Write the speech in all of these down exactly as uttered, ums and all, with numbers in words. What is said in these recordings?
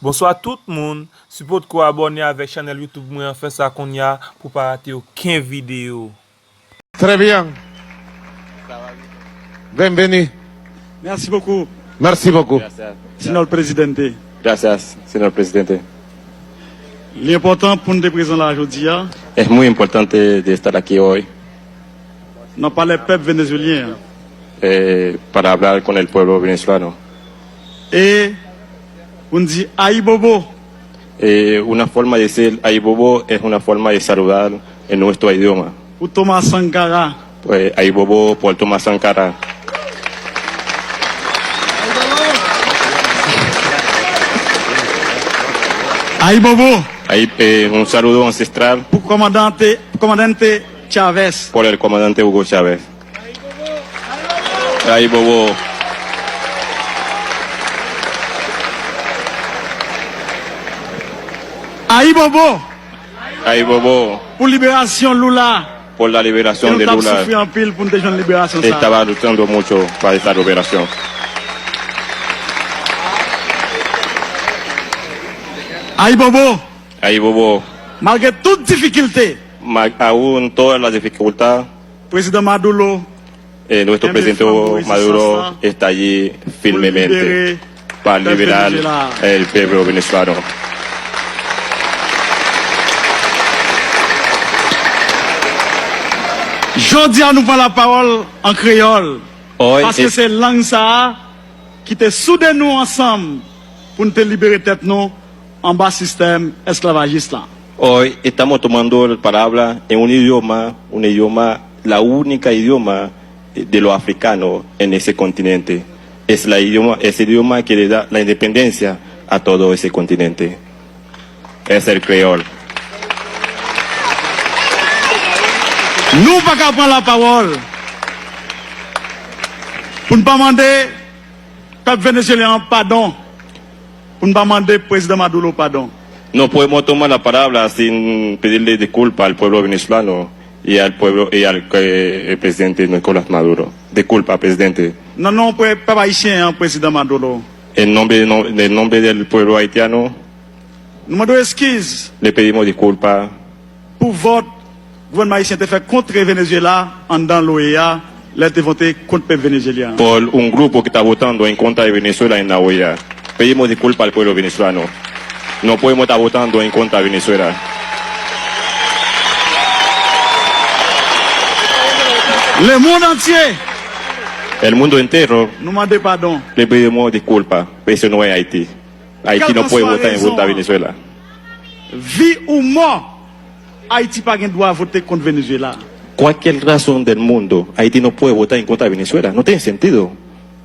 Bonswa tout moun, si w potko abòne avèk chanèl YouTube mwen an, fè sa kounye a pou w pa rate okenn videyo. Très bien. Bienvenue. Merci beaucoup. Merci beaucoup. Gracias. Señor Presidente. Gracias, señor presidente. Li enpòtan pou n te prezan la jodi a. Es muy importante de estar aquí hoy. Nan palè pèp venezuelyen an. Eh, para hablar con el pueblo venezolano. E pou n di ayibobo. Eh, una forma de decir ayibobo es una forma de saludar en nuestro idioma. Pou Thomas Sankara. Pues, ayibobo por Thomas Sankara. Ayibobo. Ahí, eh, un saludo ancestral. Pou komandante, komandante Chavez. Por el comandante Hugo Chávez. Ayibobo. Ayibobo. Ayibobo. Pou liberasyon Lula. Por la liberación de Lula. E nou t ap soufri anpil pou n te jwenn liberasyon sa a. Estaba luchando mucho para esa liberación. Ayibobo. Ayibobo. Malgre tout difikilte. Ma-, aún toda la dificultad. Prezidan Maduro. Eh, nuestro presidente Maduro está allí firmemente para liberar el pueblo venezolano. Jodi a nou pran lapawòl an kreyòl. Paske se lang sa a ki te soude nou ansanm pou n te libere tèt nou anba sistèm esklavajis la. Hoy estamos tomando la palabra en un idioma, un idioma, la única idioma de los africanos en ese continente. Es la idioma, es el idioma que le da la independencia a todo ese continente. Es el creol. Nou pa ka pran lapawòl pou n pa mande pèp venezuelyen an padon, pou n pa mande prezidan Maduro padon. No podemos tomar la palabra sin pedirle disculpa al pueblo venezolano y al pueblo y al eh, presidente Nicolás Maduro. Disculpa, presidente. Nan non pèp ayisyen an, prezidan Maduro. En nombre, no, en nombre del pueblo haitiano. Nou mande w eskiz. Le pedimos disculpa. Pou vòt gouvènman ayisyen te fè kont Venezuela anndan l'OEA, lè te vote kont pèp venezuelyen an. Por un grupo que está votando en contra de Venezuela en la OEA. Pedimos disculpa al pueblo venezolano. No podemos estar votando en contra de Venezuela. Le monde entier. El mundo entero. Nou mande padon. Le pedimos disculpa. Eso no es Haití. Haití no puede votar en contra de Venezuela. Vi ou mò, Ayiti pa gen dwa vote kont Venezuela. Cualquier razón del mundo, Haití no puede votar en contra de Venezuela. No tiene sentido.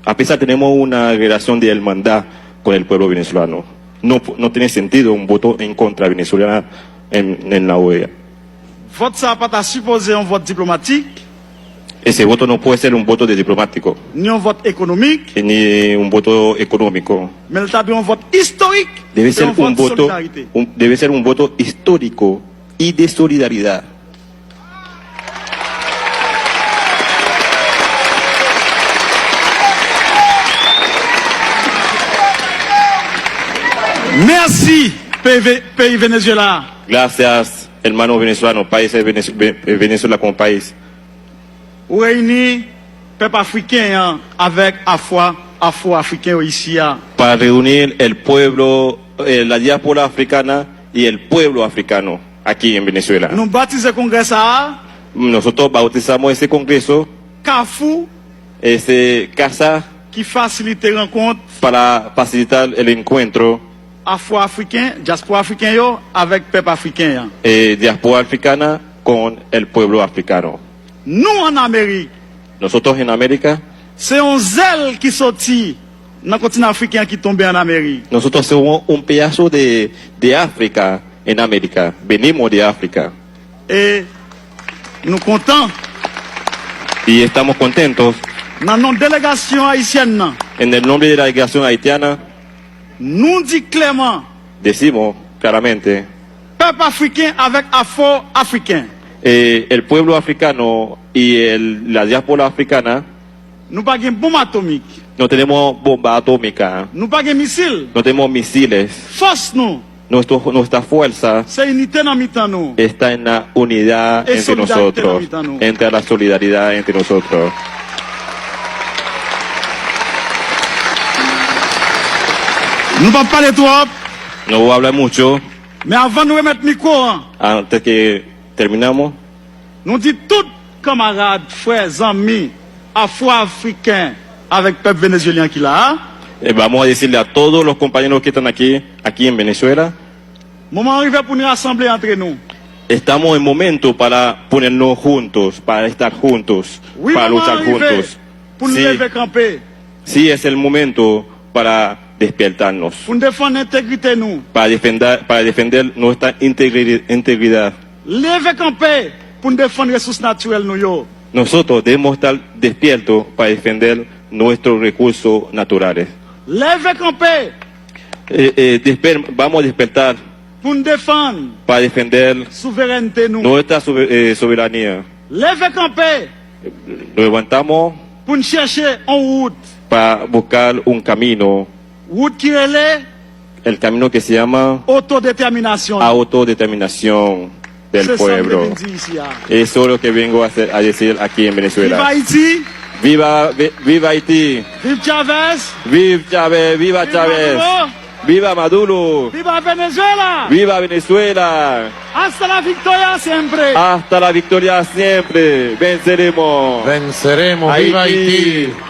A pesar tenemos una relación de hermandad con el pueblo venezolano, no, no tiene sentido un voto en contra de Venezuela en, en la OEA. Vòt sa a pa ta sipoze yon vòt diplomatik. Ese voto no puede ser un voto de diplomático. Ni yon vòt ekonomik. Ni un voto económico. Men l ta dwe yon vòt istorik. Debe ser un voto, un, debe ser un voto histórico y de solidaridad. Mèsi, peyi Ve-, peyi Venezuela. Gracias, hermano venezolano, país de Venez-, Ve-, Venezuela como país. Ou reyini pèp afriken an avèk afwa, afwo-afriken yo isi a. Para reunir el pueblo, eh, la diáspora africana y el pueblo africano aquí en Venezuela. Nou batize kongrè sa a. Nosotros bautizamos ese congreso. Kafou. Ese casa. Ki fasilite rankont. Para facilitar el encuentro. Afwo-afriken, dyaspora afriken yo, avèk pèp afriken an. Eh, diáspora africana con el pueblo africano. Nou ann Amerik. Nosotros en América. Se yon zèl ki soti nan kontinan afriken an ki tonbe ann Amerik. Nosotros somos un pedazo de, de África en América. Venimos de África. E nou kontan. Y estamos contentos. Nan non delegasyon ayisyèn nan. En el nombre de la delegación haitiana. Nou di klèman. Decimos claramente. Pèp afriken avèk afwo-afriken. Eh, el pueblo africano y el, la diáspora africana. Nou pa gen bonm atomik. No tenemos bomba atómica. Nou pa gen misil. No tenemos misiles. Fòs nou. Nuestro, nuestra fuerza Se inite nan mitan nou. Está en la unidad E entre solidarite nan nosotros, mitan nou. Entre la solidaridad entre nosotros. Nou p ap pale twòp. No voy a hablar mucho. Men avan nou remèt mikwo an, Antes que terminamos, nou di tout kanmarad, frè, zanmi afwo-afriken avèk pèp venezuelyen ki la a. Eh, vamos a decirle a todos los compañeros que están aquí, aquí en Venezuela, Moman an rive pou n rasanble antre nou. Estamos en momento para ponernos juntos, para estar juntos, Wi, para moman luchar an rive juntos. Pou n Sí, leve kanpe. Sí, es el momento para despertarnos, Pou n defann entegrite nou. Para defender, para defender nuestra integri- integridad. Leve kanpe pou n defann resous natirèl nou yo. Nosotros debemos estar despiertos para defender nuestros recursos naturales. Leve kanpe Eh, eh, desper- vamos a despertar pou n defann para defender souverènte nou. Nuestra sobe- eh, soberanía. Leve kanpe Nos levantamos pou n chèche yon wout. Para buscar un camino, Wout ki rele El camino que se llama autodétermination. Autodeterminación del pueblo. Se sa m te vin di isi a. Eso es lo que vengo a, hacer, a decir aquí en Venezuela. Viva Haiti! Viva, vi- viva Haiti! Viv Chavez! Viv Chavez! Viva Viv Chavez! Maduro! Viva Maduro! Viva Venezuela! Viva Venezuela! Hasta la victoria siempre! Hasta la victoria siempre! Venceremos! Venceremos! Viva Haiti! Haiti!